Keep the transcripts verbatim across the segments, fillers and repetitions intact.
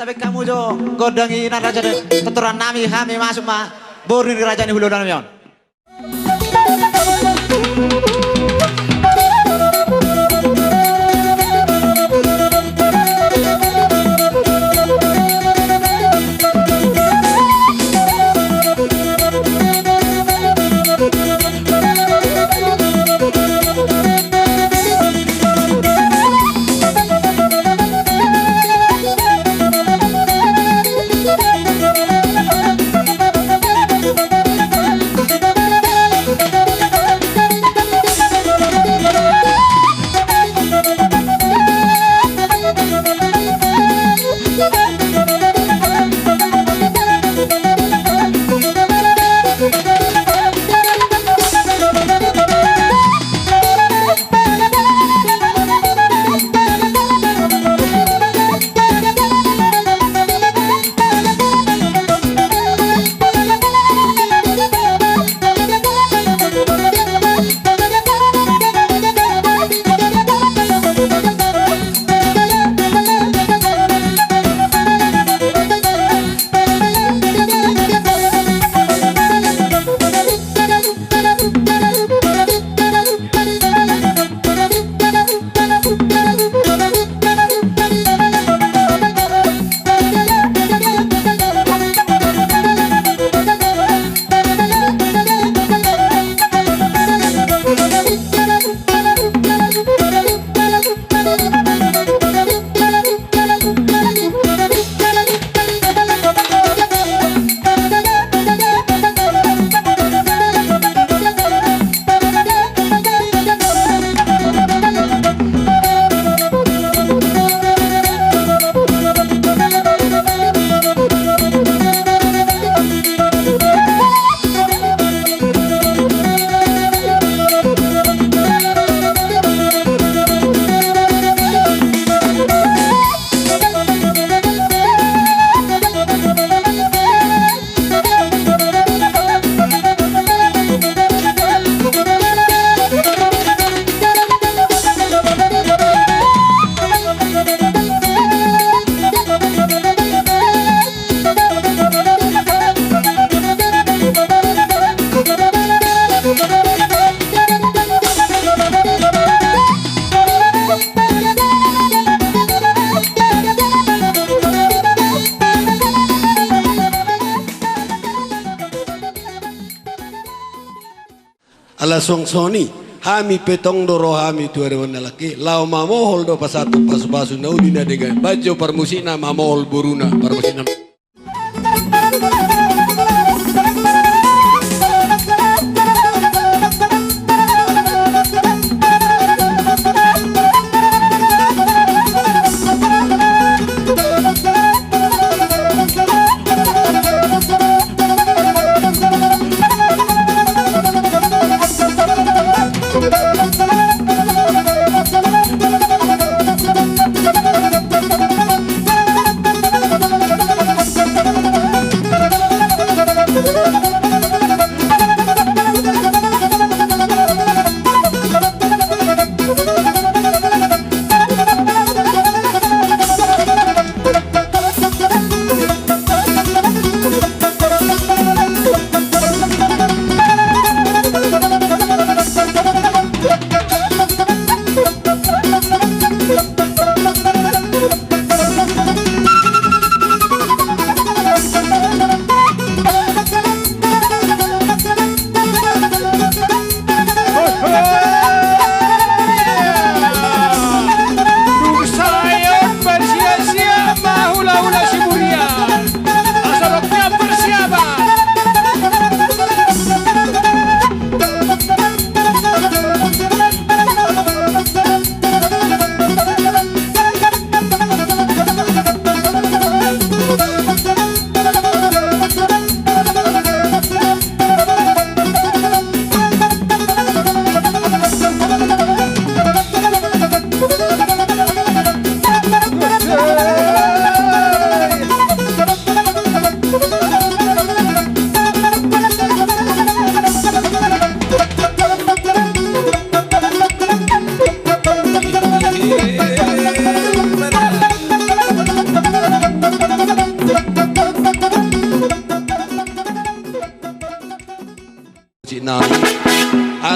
Tapi hamu jo gondang i na raja de, tortoran nami, hami masuk ma boru ni raja ni hulahula nami on. Ala songon i, hami pe tong do ro hami tu ari on na laki, laho mamohol do pasahat pasupasu na uli na denggan. Baen jo parmusikna mamohol boruna, parmusikna.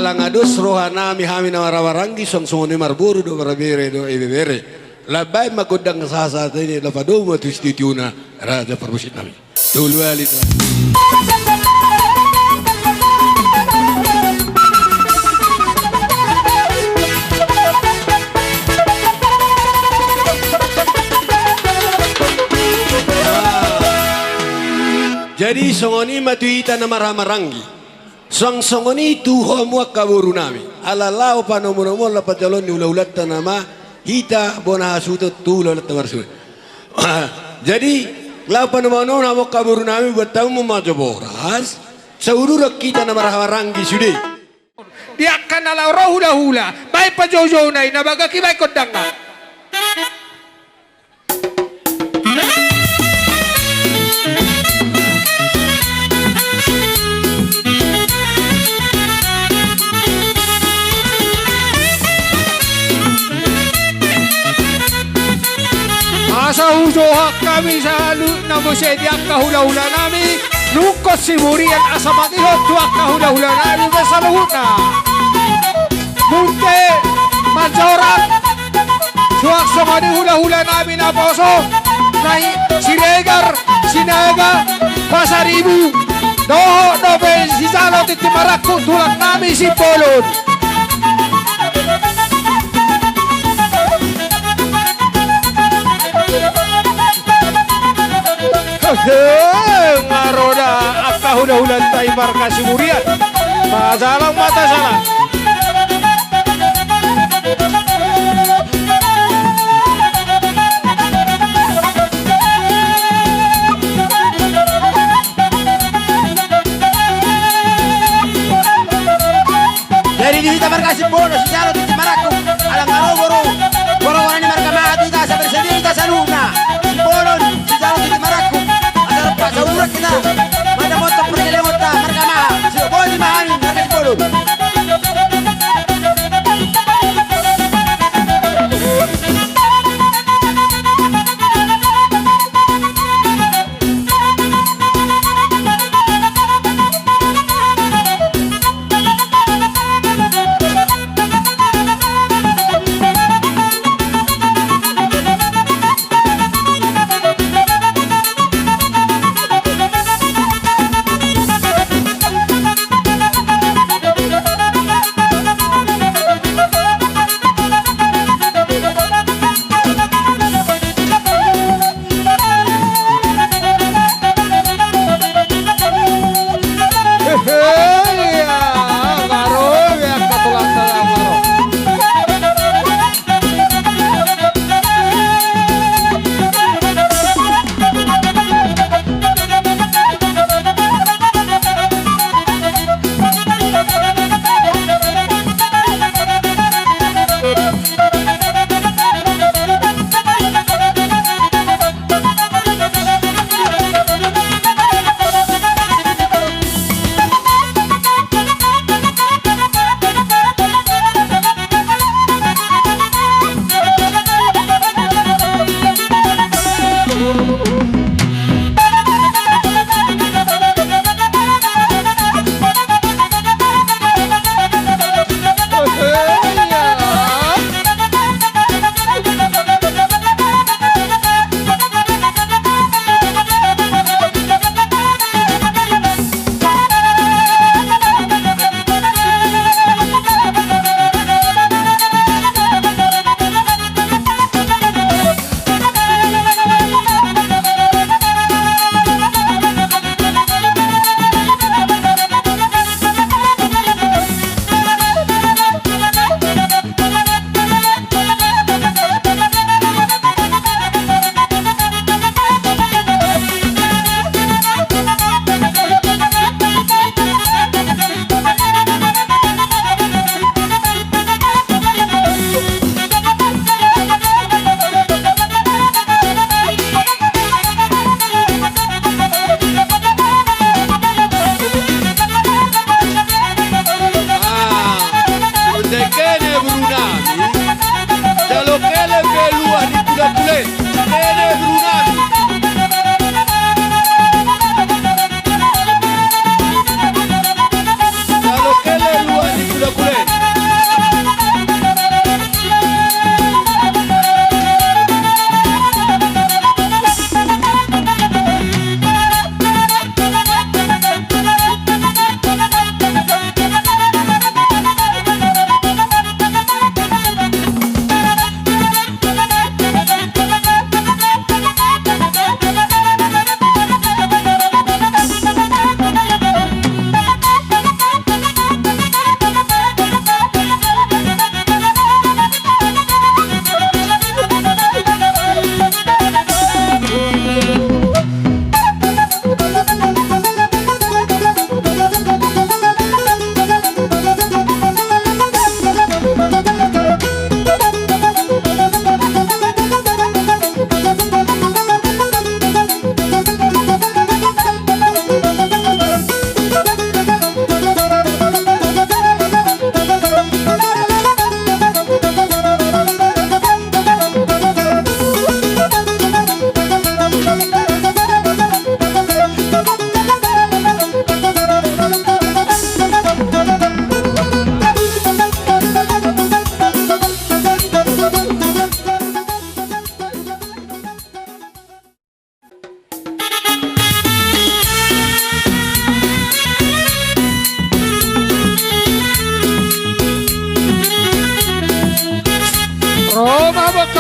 Ndang dos rohanami hami na marhahamaranggi, suang songon i marboru dohot marbere dohot ibebere. Lam baen ma gondang sahat-sahat i, lam padomu ma tu situtuna raja parmusik nami. Tolu hali tu. Jadi songon i ma tu hita na marhahamaranggi. Suang songon i tu hamu angka borunami. Ala laho panomunomuhon, laho panjaloon ni hulahulanta nama hita bona hasuhuton tu hulahulanta marsuhut. Jadi laho panomunomuhon hamu angka borunami, buat hamu ma jo boras. Sauduran hita na marhahamaranggi sude. Di angka na laho ro hulahula, baen pajoujouna i, na bagak i baen gondangna. Asa hujohak hami saluhutna muse di angka hulahulanami, lungkot siburian asa matihot tu angka hulahulanami pe saluhutna. Munte manjorat. Suang songon i hulahulanami naposo, nai Siregar, Sinaga, Pasaribu, dohot dope sijalo tintin marangkup tulangnami Simbolon. Hehe, nga ro da angka hulahulanta i marga Siburian. Pasalang ma tasalang. Jadi di hita marga Simbolon, sijalo tintin marangkup, ala nga ro boru, boru ni marga Maha tu hita, asa bersedia hita saluhutna. Simbolon, sijalo tintin marangkup, asa rap sauduran hita. Mada montok pergelongonta marga Maha, sidok boti ma hami marga Simbolon.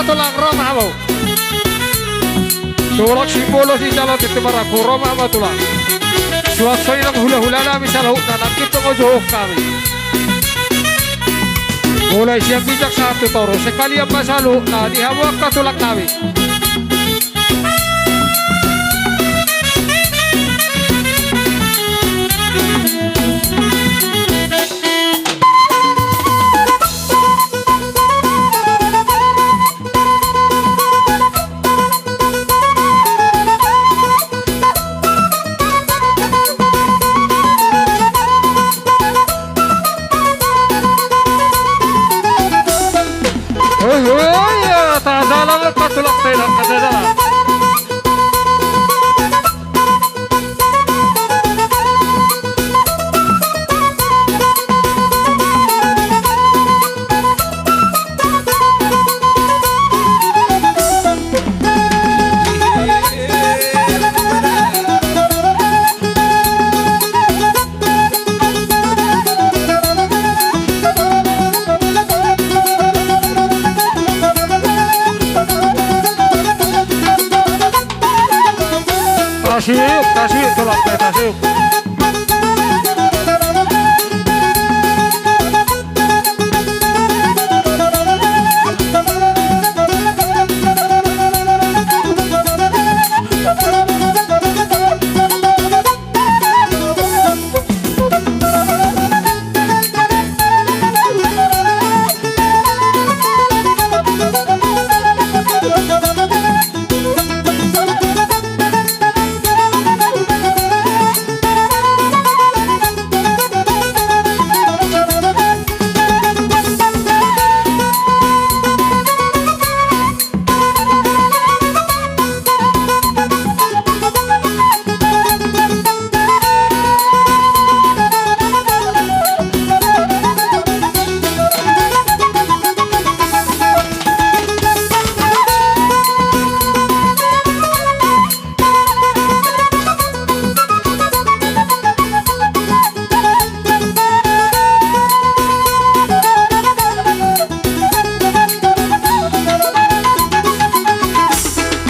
Tulang, ro ma hamu. Tulang, simbolo sijalo tintin marangkup, ro ma hamu tulang. Suang songon i nang hulahula nami saluhutna, nangkin pe manjou hami. Mulai sian ginjang sahat tu toru, sekalian ma saluhutna di hamu angka tulang nami. Hoi, hoi, ya, tak ada lah, tak tulang perak, tak ada lah. Tasik, tasik, tulang pe, tasik.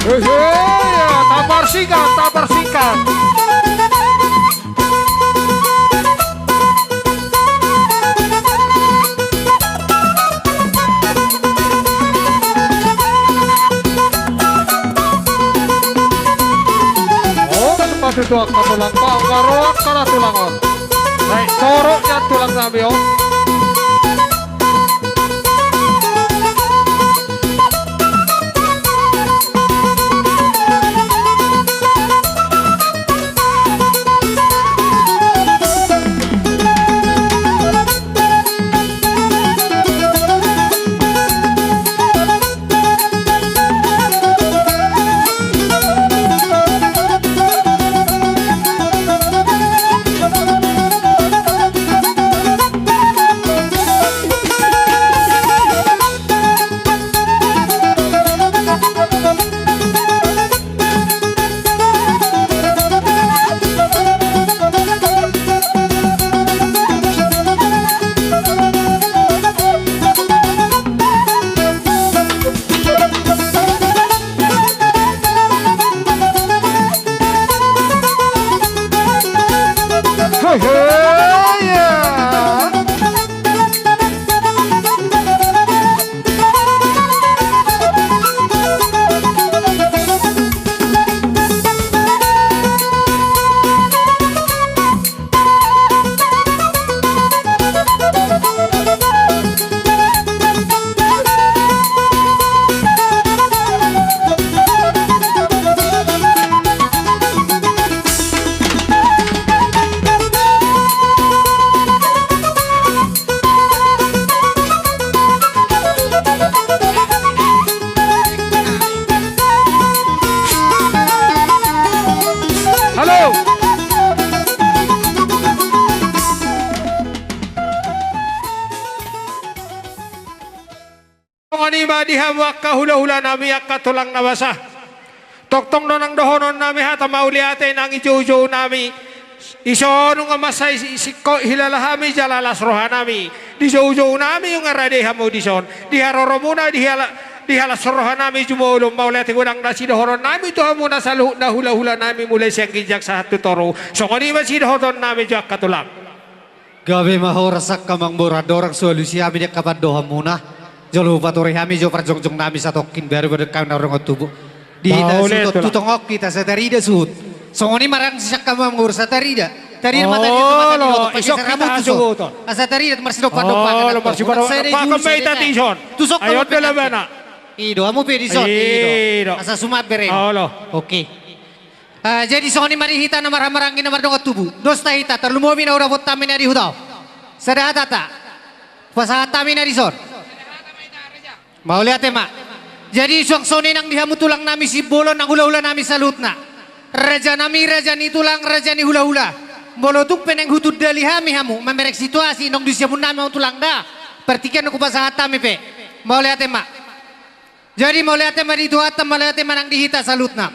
Hehe, ya, taparsingkat, taparsingkat. Oh, sepatu tuak, tulang, Pak, baru kalah tulang, oh. Baik, torok ya tulang kami, oh. Halo. Songon i ma di hamu angka hulahula nami, angka tulang na basa. Tongtong do nang dohonon nami hata mauliate nang di joujou nami. Dison nunga mansai singkop hilala hami jala las roha nami. Di joujou nami nunga rade hamu dison. Di haroromuna di hala-, Di halas roha nami jumolo, mauliate godang na sidohonon nami tu hamuna saluhutna hula-hula nami mulai sian ginjang sahat tu toru. Songon i ma sidohonon nami jo angka tulang. Gabe ma horas angka amangboru, andorang so alusi hami di angka pandohanmuna. Jolo hupature hami jo parjongjong nami satongkin baru pada kami na rongot tubu. Di hita suhut tu tongok hita satarida suhut. Songon i ma rang sian angka amangboru satarida. Tarida ma tarida tu mata ni boto pake saramutu so. Asa tarida tu marsidopan dopan. Olo marsidopan dopan. Asa tarida tu julu ma hita tison. Tu sokka ayo dola bana. Ido hamu pe dison. Ido. Asa sumat bere. Olo. Oke. Ah, jadi songon i ma di hita na marhahamaranggi na mardongan tubu. Dos ta hita tarlumobi na hudapot hami na di huta on. Sada hata ta. Pasahat hami na dison. Mauliate ma. Jadi suang songon i nang di hamu tulang nami Simbolon nang hula-hula nami saluhutna. Raja nami, raja ni tulang, raja ni hula-hula. Molo tung pe naeng hutundali hami hamu mamereng situasi nang di siamun nami hamu tulang da. Partingkian na hupasahat hami pe. Mauliate ma. Jadi mauliate ma di Tuhanta, mauliate ma nang di hita saluhutna.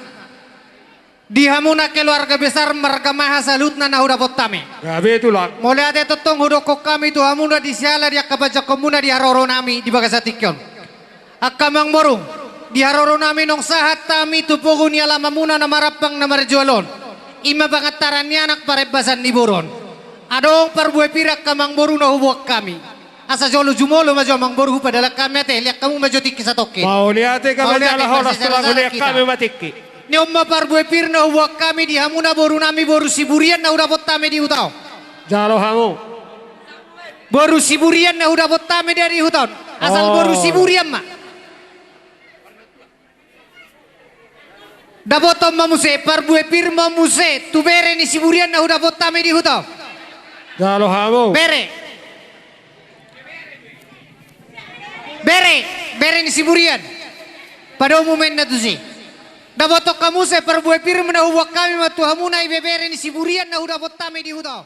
Di hamuna keluarga besar marga Maha saluhutna na hudapot hami. Gabe tulang. Mauliate tongtong hudokkon hami tu hamuna di siala di angka panjangkonmuna di haroro nami di bagasan tingki on. Angka amangboru, di haroro nami naung sahat hami tu pogu ni alamanmuna na marampang na marjual on. I ma pangantaran ni anak parembasan ni boru on. Adong parbue pir angka amangboru na huboan hami. Asa jolo jumolo ma jo amangboru hupadalan hami ate, lean hamu ma jo tingki satongkin. Mauliate gabe jala horas tulang, lean hami ma tingki. Ni on ma parbue pir na huboan hami di hamuna boru nami boru Siburian na hudapot hami di huta on. Jalo hamu. Boru Siburian na hudapot hami di huta on. Asal boru Siburian ma. Dapoton ma muse, parbue pir ma muse tu bere ni Siburian na hudapot hami di huta on. Jalo hamu. Bere. Bere, bere ni Siburian. Padomu ma inna tusi. Dapoton hamu muse parbue pir na huboan hami ma tu hamuna ibebere ni Siburian na hudapot hami di huta on.